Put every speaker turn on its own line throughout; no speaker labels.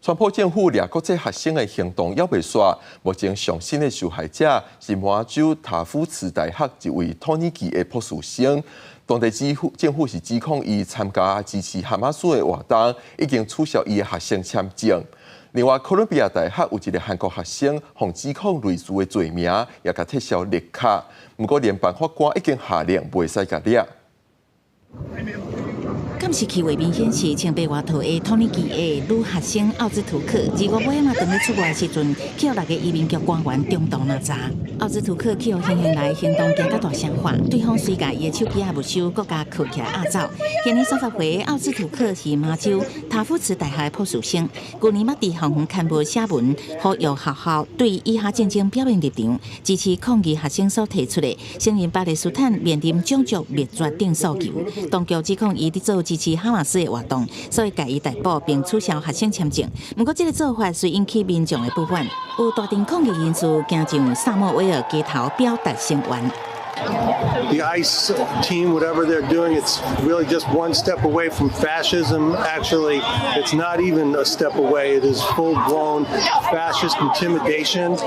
川普政府掠國際學生的行動猶未煞，目前上新的受害者是麻州塔夫茨大學一位土耳其的博士生。當地政府是指控伊參加支持哈馬斯的活動，已經取消伊的學生簽證。另外，哥倫比亞大學有一个韓國學生，予指控類似的罪名，也共撤銷綠卡。毋過聯邦法官已經下令袂使共掠。
監視器畫面顯示，穿白外套的土耳其的女學生奧茲圖克，2月尾仔當咧出外時陣，去予六个移民局官員中途攔查。奧茲圖克去予行刑來行動驚甲大聲喊，對方隨共伊的手機仔沒收，閣共銬起來押走。現年30歲奧茲圖克是麻州塔夫茨大學的博士生，舊年捌佇校園刊物寫文，呼籲學校對以哈戰爭表明立場，支持抗議學生所提出的承認巴勒斯坦面臨種族滅絕等訴求。當局指控伊佇做支持哈馬斯的活動，所以共伊逮捕並取消學生簽證。毋過，這个做法雖引起民眾的不滿，有大陣抗議人士行上薩莫威爾街頭表達聲援。
The ICE team, whatever they're doing, it's really just one step away from fascism. Actually, it's not even a step away. It is full-blown fascist intimidation.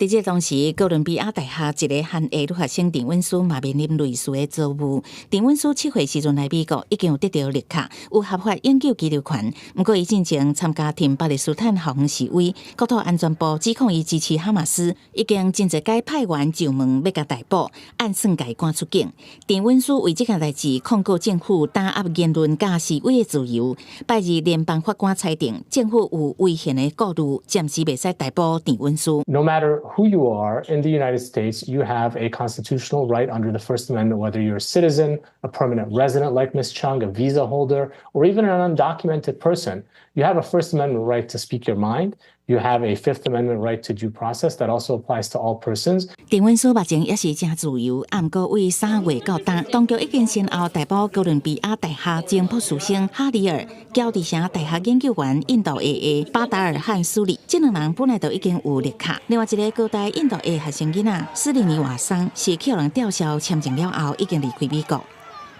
佇這當時，哥倫比亞大學一个韓裔女學生鄭韻書嘛面臨類似的遭遇。鄭韻書7歲時陣來美國，已經有得著綠卡，有合法永久居留權。毋過，伊進前參加挺巴勒斯坦校園示威，國土安全部指控伊支持哈馬斯，已經真濟擺派員上門欲共逮捕，按算共伊趕出境。鄭韻書為這件代誌控告政府打壓言論佮示威的自由。拜二聯邦法官裁定，政府有違憲的顧慮，暫時袂使逮捕鄭韻書。
No matter who you are in the United States, you have a constitutional right under the First Amendment, whether you're a citizen, a permanent resident like Ms. Chung, a visa holder, or even an undocumented person. You have a First Amendment right to speak your mind. You have a Fifth Amendment right to due process that also applies to all persons.
鄭韻書目前也是誠自由，毋過對3月到今，當局已經先後逮捕哥倫比亞大學前博士生哈里爾、喬治城大學研究員印度裔的巴達爾漢蘇里，這兩人本來就已經有綠卡。另外一个高大印度裔學生囡仔斯里尼瓦桑是去予人吊銷簽證了後，已經離開美國。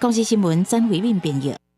公視新聞曾慧敏編譯。